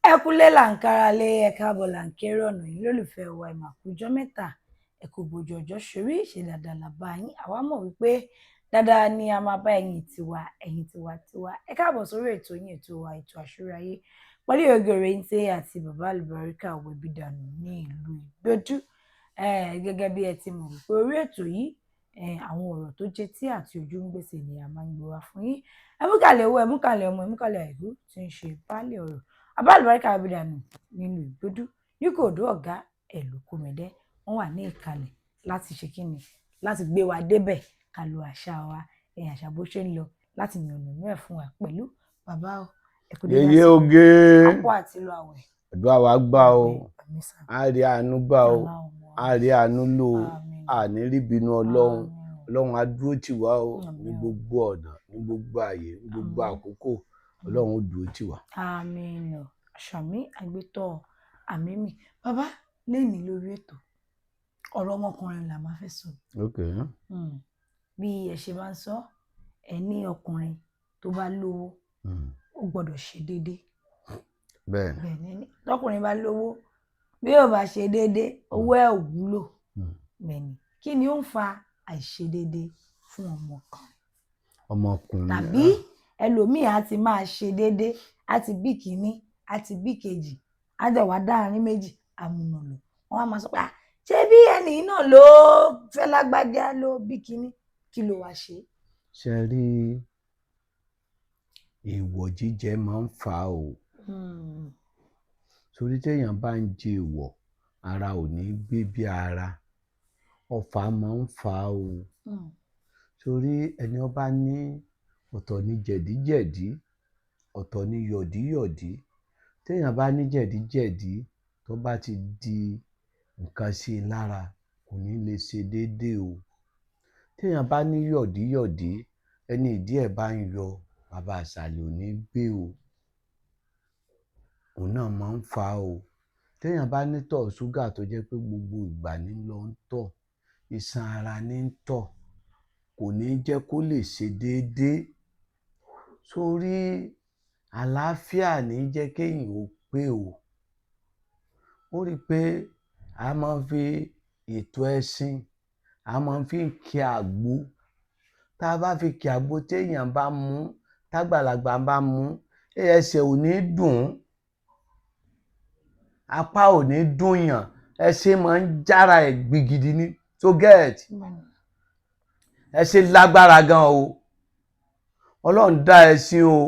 Ẹ kúlé là ń kára lé, ẹ káàbọ̀ là ń kéré ọ̀nà yìí lólùfẹ́ wa. Ẹ mà kújọ́ mẹ́ta, ẹ kú bójú ọjọ́ ṣorí, ṣe dáadáa là bá yín. Àwa mọ̀ wípé dáadáa ni a máa bá ẹ̀yin tiwa, ẹ̀yin tiwa tiwa. Ẹ káàbọ̀ sórí ètò yín, ètò wa, ètò Àṣírí Ayé, pẹ̀lú Oge Òrèǹtè àti bàbá àlùbáríkà Wẹ̀bídànù ní ìlú Ìgbódú. Gẹ́gẹ́ bí ẹ ti mọ̀ wípé orí ètò yìí, àwọn ọ̀rọ̀ tó jẹ́ tí àti ojú ń gbèsè ni a máa ń gbé wá fún yín. Ẹ mú kàlẹ̀ owó, ẹ mú kàlẹ̀ ọmọ, ẹ mú kàlẹ̀ àìkú tí ń ṣe baálé ọ̀rọ̀. Bàbá àlùbáríkà Wẹ̀bídànù nílùú Ìgbódú ní Kòòdú, ọ̀gá ẹ̀lú kòmẹ̀dẹ́, wọ́n wà ní ìkàlẹ̀ láti ṣe kíni, láti gbé wa débẹ̀, ká lo àṣà wa, ẹ̀yìn àṣà bó ṣe ń lọ, láti yànnàná ẹ̀ fún wa pẹ̀lú bàbá o. Ẹ kú dédé Yèyé àsìkò. Oge. Àpò àti lọ àwẹ̀. Àdúrà wa gbà o. Àmín sà. Á rí àánú gbà o. Allahumma. Á rí àánú lò o. Àmín. Àní rí bínú Ọlọ́run. Àmín. Ọlọ́run á dúró tì wá o ní Àmín. gbogbo ọ̀nà, ní gbogbo ààyè, ní gbogbo Àmín. àkókò. Ọlọ́run ó dúró tì wá. Àmín. Àṣàmì àgbétọ̀ àmímì. Bàbá, lénìí lórí ètò, ọ̀rọ̀ ọmọkùnrin là máa fẹ́ sọ. Bí ẹ ṣe máa ń sọ, ẹ ní ọkùnrin tó bá lówó, ó gbọ́dọ̀ ṣe déédéé. Bẹ́ẹ̀ ni. Bẹ́ẹ̀ ni, tọkùnrin bá lówó, bí ò bá ṣe déédéé, owó ẹ̀ ò wúlò. Bẹ́ẹ̀ ni. Kí ni ó ń fa àìṣedéédéé fún ọmọkùnrin? Ọmọkùnrin. Tàbí ẹlòmíì á ti máa ṣe déédéé, á ti bí kínní, á ti bí kejì, á dẹ̀ wá dáàrin méjì, àmúnà lò. Wọ́n á máa sọ pé, "Ah, ṣé bí ẹnì náà ló fẹ́ lágbájá ló bí kínní, kí ló wá ṣe?" Ṣe rí, èèwọ̀ jíjẹ máa ń fà á o. Torí téèyàn bá ń jẹ èèwọ̀, ara ò ní gbé bí ara. Ọfà máa ń fà á o. Torí ẹni ó bá ní ọ̀tọ̀ ní jẹ̀díjẹ̀dí, ọ̀tọ̀ ní yọ̀díyọ̀dí. Téèyàn bá ní jẹ̀díjẹ̀dí, tó bá ti di nǹkan sí i lára, kò ní lè ṣe déédéé o. Téèyàn bá ní yọ̀díyọ̀dí, ẹni ìdí ẹ̀ bá ń yọ, bàbá ìsàlẹ̀ ò ní gbé o. Òun náà máa ń fà á o. Téèyàn bá ní tọ̀ ṣúgà tó jẹ́ pé gbogbo ìgbà ní lọ ń tọ̀, iṣan ara ní ń tọ̀, kò ní jẹ́ kó lè ṣe déédéé. Sórí àlàáfíà ní jẹ́ kéèyàn ó pé o. Ó rí i pé a máa ń fi ètò ẹṣin, a máa ń fi kí àgbo. Tá a bá fi kí àgbo, téèyàn bá mú, tágbàlagbà bá mú, ẹsẹ̀ ò ní dùn ún, apá ò ní dùn yàn, ẹṣin máa ń jára ẹ̀ gbigidi ní tó get. Ẹṣin lágbára gan o. Ọlọ́run dá ẹṣin o.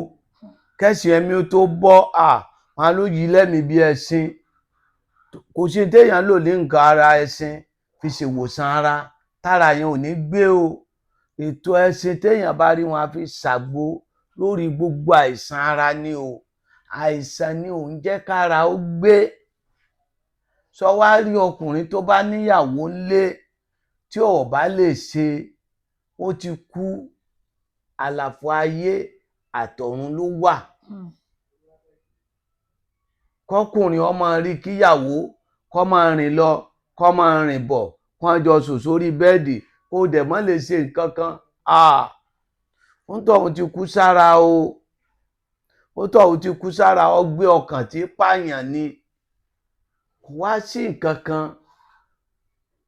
Kẹ́sìn ẹ̀mí ó tó bọ́ à wọn ló yí lẹ́mìí bí ẹṣin. Kò sí téèyàn lò ní nǹkan ara ẹṣin fi ṣèwòsàn ara tára yẹn ò ní gbé o. Ètò ẹṣin, téèyàn bá rí wọn, á fi ṣàgbo lórí gbogbo àìsàn ara ni o. Àìsàn ni ò ń jẹ́ kára ó gbé. Sọ wá rí, ọkùnrin tó bá níyàwó ńlé tí ò bá lè ṣe, ó ti kú, àlàfo ayé àtọ̀run ló wà. Kọkùnrin ó máa rí kíyàwó kó máa rìn lọ, kó máa rìn bọ̀, kó jọ sùn sórí bẹ́ẹ̀dì, kó dẹ̀ mọ́ lè ṣe nǹkan kan, ń tọ̀hún ti kú sára o. Ó tọ̀hún ti kú sára. Ọgbẹ́ ọkàn tí pààyàn ni. Kò wá sí nǹkan kan,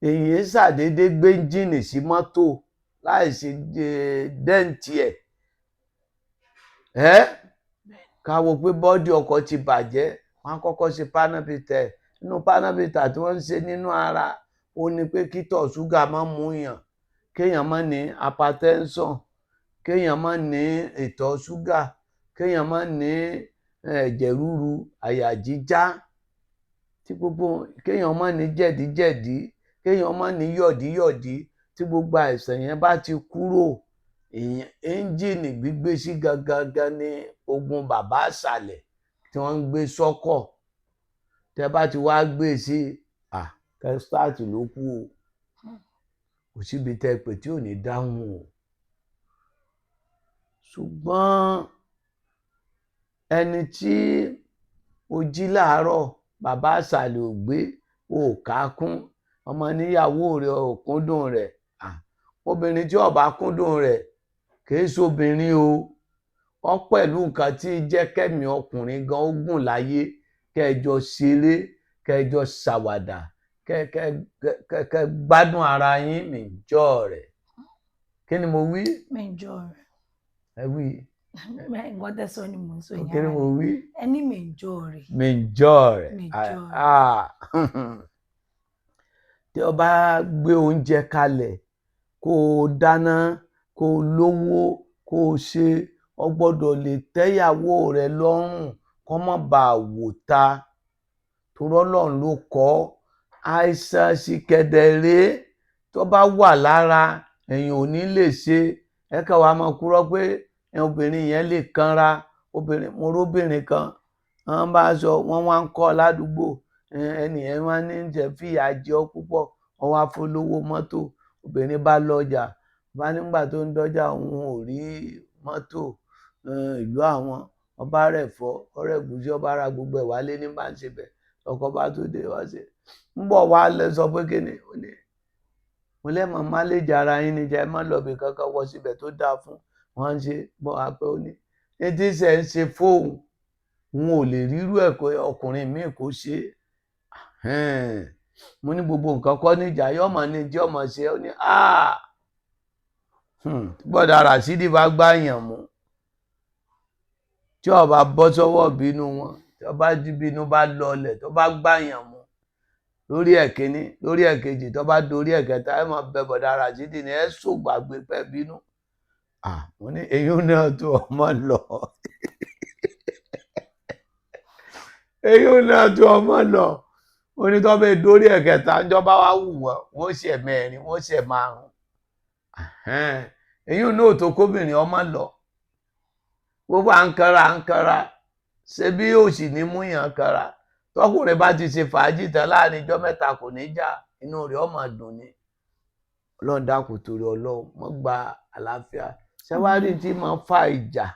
èyí ń ṣàdédé gbé ẹ́ńjìnì sí mọ́tò láì ṣe dent ẹ̀ ẹ́. Ká wo pé body ọkọ̀ ti bàjẹ́, wọ́n á kọ́kọ́ ṣe panel beater. Nínú panel beater tí wọ́n ń ṣe nínú ara, ó ní pé kí tọ̀ ṣúgà má mú yàn, kéèyàn má ní hypertension, kéèyàn má ní ìtọ̀ ṣúgà, kéèyàn má ní ẹ̀jẹ̀ ríru, àyà jíjá, tí gbogbo kéèyàn má ní jẹ̀díjẹ̀dí, kéèyàn má ní yọ̀díyọ̀dí. Tí gbogbo àìsàn yẹn bá ti kúrò, èèyàn ẹ́ńjìnì gbígbé sí gangan ní ogun bàbá àṣàlẹ̀ tí wọ́n ń gbé sọ́kọ̀. Tẹ́ bá ti wá gbé sí à kẹ́ start ló kù o. Kò síbi tẹ́ pè tí ò ní dáhùn o. Ṣùgbọ́n ẹni tí o jí láàárọ̀, bàbá àṣàlẹ̀ ò gbé, o ò ká kún ọmọ níyàwó rẹ̀, ò kúndùn rẹ̀. Obìnrin tí ó bá kúndùn rẹ̀ kì í ṣobìnrin o. Ọ pẹ̀lú nǹkan tí jẹ́ kẹ́mi ọkùnrin gan ó gùn láyé. Kẹ́ ẹ jọ ṣeré, kẹ́ ẹ jọ ṣàwàdà, kẹ́ ẹ gbádùn ara yín. Mìjọ́ rẹ̀, kí ni mo wí? Mẹ́jọ rẹ̀. Ẹ wí. Nǹkan tẹ́ sọ ni mò ń sọ yẹn. Kí ni mo wí? Ẹni mẹ́jọ rẹ̀. Mìjọ́ rẹ̀. Mìjọ́ rẹ̀. Ah. Tí o bá gbé oúnjẹ kalẹ̀, kó o dáná, kó o lówó, kó o ṣe, o gbọ́dọ̀ lè tẹ́yàwó rẹ lọ́rùn, kó má bàa wò ta, torí Ọlọ́run ló kọ́. Àìsàn sì kẹ̀dẹ̀rẹ́ tó bá wà lára èèyàn, ò ní lè ṣe. Ẹ kàn wá máa kúrò pé obìnrin yẹn lè kanra. Obìnrin, mo róbìnrin kan, wọ́n bá sọ, wọ́n wá ń kọ́ ládùúgbò, ẹnì yẹn wá ní jẹ́ fìyà jẹ ọ́ púpọ̀. Wọ́n wá fún lówó mọ́tò. Obìnrin bá lọ́jà, bá nígbà tó ń dọ́jà, òun ò rí mọ́tò ìlú àwọn. Ọba rẹ̀ fọ́ ọ̀rẹ́ ẹ̀gúsí, ọba ra gbogbo ẹ̀ wálé ní bá ń ṣe bẹ̀. Ọkọ bá tó dé wá ṣe ń bọ̀ wá lẹ sọ pé kí ni ó ní, mo lẹ́mọ̀ máléjì ara yín níjà, ẹ má lọ bì kankan, wọ síbẹ̀ tó dáa fún wọn ń ṣe bọ́ apẹ́. Ó ní ní tí ṣe ń ṣe fóun, òun ò lè rírú ẹ̀ kó ọkùnrin míì kó ṣe é. Mo ní gbogbo nǹkan kọ́ níjà, yóò mọ̀ ní tí ọmọ ṣe. Ó ní gbọ́dọ̀ Ràṣídì bá gbàyàn mú, tí ó bá bọ́ sọ́wọ́ bínú wọn, tí ó bá bínú bá lọlẹ̀, tó bá gbàyàn mú lórí ẹ̀kíní, lórí ẹ̀kejì, tó bá dorí ẹ̀kẹta, ẹ máa bẹ bọ̀dà Ràṣídì ní ẹ sògbàgbé pẹ́ bínú. Mo ní èyí náà tó ọmọ lọ, èyí náà tó ọmọ lọ. Ó ní tó bẹ dórí ẹ̀kẹta, ńjọba wa wù wọ́n, wọ́n ṣe mẹ́rin, wọ́n ṣe márùn. Èyí náà tó kóbìnrin ọmọ lọ. Gbogbo à ń kanra, à ń kanra, ṣe bí òsì ní mú yàn kanra. Tọkùnrin bá ti ṣe fàájì tán láàrin ijọ́ mẹ́ta, kò ní jà, inú rẹ̀ ó máa dùn ni. Ọlọ́run dákun, torí Ọlọ́run, mọ́ gba àlàáfíà. Ṣẹ́wárí tí máa ń fa ìjà?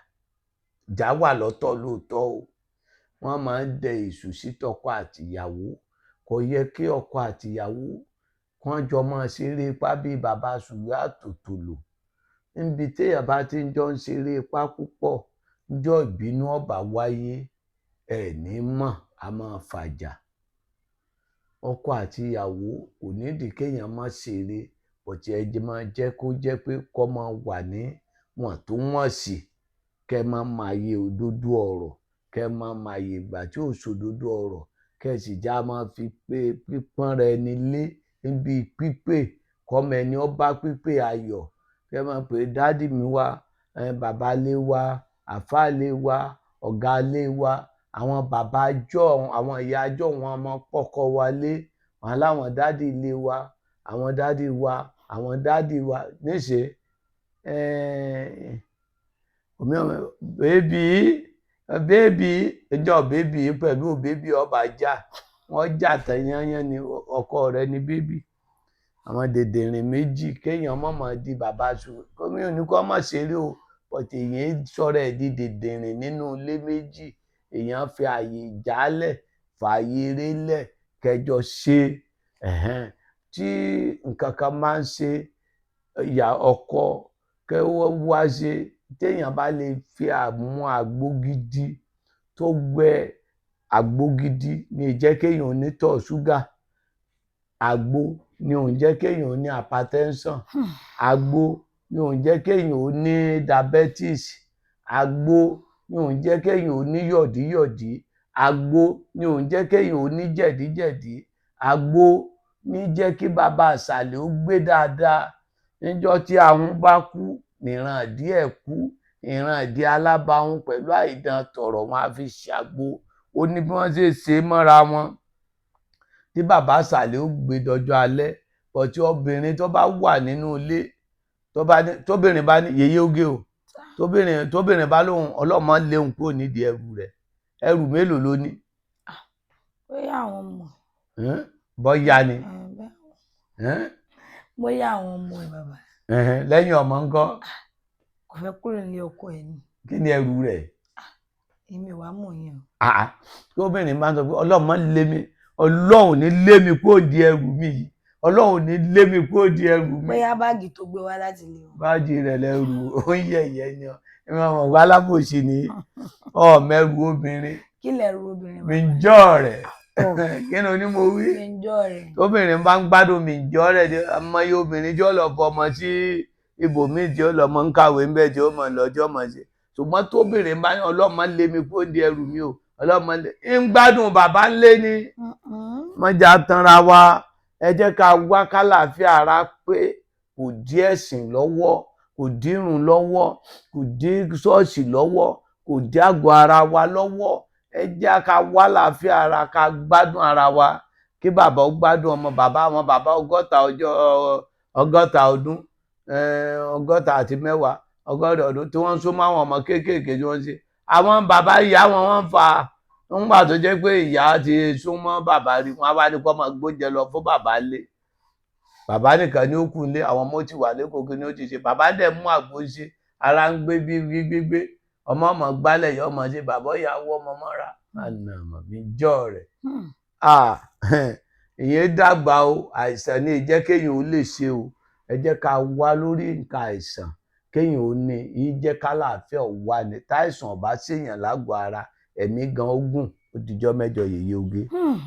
Ìjà wà lọ́tọ̀ lóòótọ́ o. Wọ́n máa ń dẹ èṣù sí tọkọ àtìyàwó. Kò yẹ kí ọkọ àtìyàwó kán jọ máa ṣeré ipá bíi bàbá sùwé àtòtòlò. Níbi téèyàn bá ti ń jọ ń ṣeré ipá púpọ̀, níjọ́ ìbínú ọba wáyé, ẹ̀ ní mọ̀, a máa fàjà. Ọkọ àti ìyàwó kò nídìí kéèyàn má ṣeré, bọ̀tí ẹ jẹ́ máa jẹ́ kó jẹ́ pé kó máa wà ní wọ̀ntúnwọ̀nsì, kẹ́ máa máa yẹ òdodo ọ̀rọ̀, kẹ́ máa máa yẹ ìgbà tí ò sòdodo ọ̀rọ̀, kẹ́ sì já máa fi pé pípọ́n rẹ ní lé níbi pípé kọ́mọ ẹni ó bá pípé ayọ̀, kẹ́ máa pè daddy mi wá, bàbá lé wa, àfáà lé wa, ọ̀gá lé wa. Àwọn bàbá jọ, àwọn ìyá jọ, wọn máa pọ́kọ wa lé wọn láwọn daddy lé wa, àwọn daddy wa, àwọn daddy wa níṣe. Omi ọmọ baby, baby ìjọ baby pẹ̀lú baby ọba jà, wọ́n jà tán yányán ni. Ọkọ rẹ ni baby. Àwọn dèdèrìn méjì, kéèyàn má máa di bàbá sùn gómìnà ní kó má ṣeré o, but èèyàn sọ̀rọ̀ ẹ̀ di dèdèrìn nínú ilé méjì. Èèyàn fi ààyè ìjálẹ̀, fààyè eré lẹ̀, kẹjọ ṣe. Tí nǹkan kan máa ń ṣe ìyá ọkọ, kẹ́ wọ́n wá ṣe. Téèyàn bá lè fi àmú àgbo gidi tó gbẹ, àgbo gidi ní jẹ́ kéèyàn onítọ̀ ṣúgà, àgbo ni ò ń jẹ́ kéèyàn ní hypertension, àgbo ni ò ń jẹ́ kéèyàn ó ní diabetes, àgbo ni ò ń jẹ́ kéèyàn ó ní yọ̀díyọ̀dí, àgbo ni ò ń jẹ́ kéèyàn ó ní jẹ̀díjẹ̀dí, àgbo ní jẹ́ kí bàbá àsàlẹ̀ ó gbé dáadáa. Níjọ́ tí ahun bá kú, níran ìdí ẹ̀ kú. Ìran ìdí alábàáhùn pẹ̀lú àìdán tọ̀rọ̀ wọn á fi ṣàgbo. Ó ní bí wọ́n ṣe ṣe é mọ́ra wọn tí bàbá àsàlẹ̀ ó gbé dọjọ́ alẹ́. Bọ̀tí obìnrin tó bá wà nínú ilé, tó bá ní, tóbìnrin bá ní yèyé oge o, tóbìnrin bá lóhun ọlọ́mọ léhun kúrò nídìí ẹrù rẹ̀, ẹrù mélòó ló ní? Bóyá àwọn ọmọ. Bọ́yá ni. Bóyá àwọn ọmọ ẹ, bàbá. Lẹ́yìn ọmọ ńkọ́? Kò fẹ́ kúrò nílé ọkọ ẹ̀ ni. Kí ni ẹrù rẹ̀? Èmi wàá mọ̀ yẹn o. Tóbìnrin bá ń sọ pé ọlọ́mọ lé mi, Ọlọ́run ní lé mi kúrò di ẹrù mi yìí, Ọlọ́run ní lé mi kúrò di ẹrù mi. Bóyá báàgì tó gbé wá láti ilé wọn. Báàgì rẹ̀ lẹ́rù ó ń yẹ̀yẹ́ ni ọ. Ẹ máa mọ̀ wá, alábòsí ni ọ̀mẹ́rù obìnrin. Kí lẹ ru obìnrin Mi bàbá? ń jọ́ rẹ̀. Tọ̀. Kí ni onímọ̀ wí? Mi ń jọ́ rẹ̀. Tóbìnrin bá ń gbádùn mi ń jọ́ rẹ̀, ọmọ yóò obìnrin tí ó lọ fọmọ sí ibòmíì, tí ó lọ mọ ń kàwé ń bẹ̀, tí ó mọ̀ lọ́jọ́ mọ̀ sí. Ṣùgbọ́n tóbìnrin bá ní ọlọ́mọ lé mi kó di ẹrù mi o, ọlọ́mọ lé ń gbádùn bàbá ń lé ní. Mọ́jà tanra wa, ẹ jẹ́ ká wá kálàáfíà ara pé kò dí ẹ̀sìn lọ́wọ́, kò dírun lọ́wọ́, kò dí ṣọ́ọ̀ṣì lọ́wọ́, kò dí àgọ́ ara wa lọ́wọ́. Ẹ jẹ́ ká wá làáfíà ara, ká gbádùn ara wa, kí bàbá ó gbádùn ọmọ. Bàbá, àwọn bàbá 60 ọjọ́, 60 ọdún, 60 àti mẹ́wàá, 100 ọdún tí wọ́n ń sún mọ́ àwọn ọmọ kéékèèké tí wọ́n ń ṣe àwọn bàbá ìyá wọn, wọ́n ń fa ńgbà tó jẹ́ pé ìyá ti súnmọ́ bàbá rí wọn á wá ní kó máa gbóúnjẹ lọ fún bàbá lé. Bàbá nìkan ni ó kù lé, àwọn ọmọ ti wà lẹ́kọ̀ọ́. Kí ni ó ti ṣe? Bàbá dẹ̀ mú àgbo ṣe, ara ń gbé bí gbígbé, ọmọ ọmọ gbálẹ̀ yọ ọmọ ṣe, bàbá ìyàwó ọmọ mọ́ra àná mi jọ rẹ̀. Ah, ìyẹn dàgbà o. Àìsàn ni ìjẹ́ kéèyàn ó lè ṣe o. Ẹ jẹ́ ká wá lórí nǹkan àìsàn kéèyàn ó ní yìí, jẹ́ kálàáfíà ó wà ní. Táìsàn ọ̀bá séèyàn lágọ̀ọ́ ara, ẹ̀mí gan ogún. Ó dijọ́ mẹ́jọ, yèyé oge.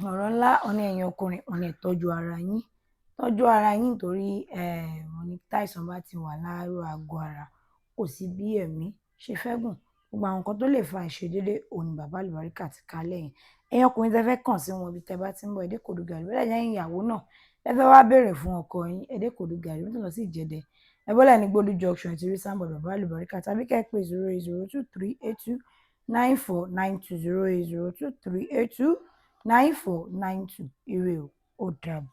Ọ̀rọ̀ ńlá ọ̀nà. Ẹ̀yin ọkùnrin, ọ̀nà ìtọ́jú ara yín, tọ́jú ara yín, torí wọ́n ní táìsàn bá ti wà láàárọ̀ àgọ́ ara, kò sí bí ẹ̀mí ṣe fẹ́ gùn. Gbogbo àwọn nǹkan tó lè fa ìṣedédé òun ni bàbá àlùbáríkà ti kálẹ̀ yẹn. Ẹ̀yin ọkùnrin tẹ́ fẹ́ kàn sí wọn, ibi tẹ́ bá ti ń bọ̀, Ẹ̀dẹ́kòdú Gàrí. Bẹ́ẹ̀ jẹ́ ìyàwó náà ẹ fẹ́ wá béèrè fún ọkọ yín, Ẹ̀dẹ́kòdú Gàrí, mọ́tò lọ sí Ìjẹ̀dẹ̀, ẹ bọ́lẹ̀ ní Gbólú Junction, ti rí sáńbọ̀dọ̀ bàbá àlùbáríkà, tàbí kẹ́ ẹ pè 08023829492, 08023829492. Ire o, ó dàbọ̀.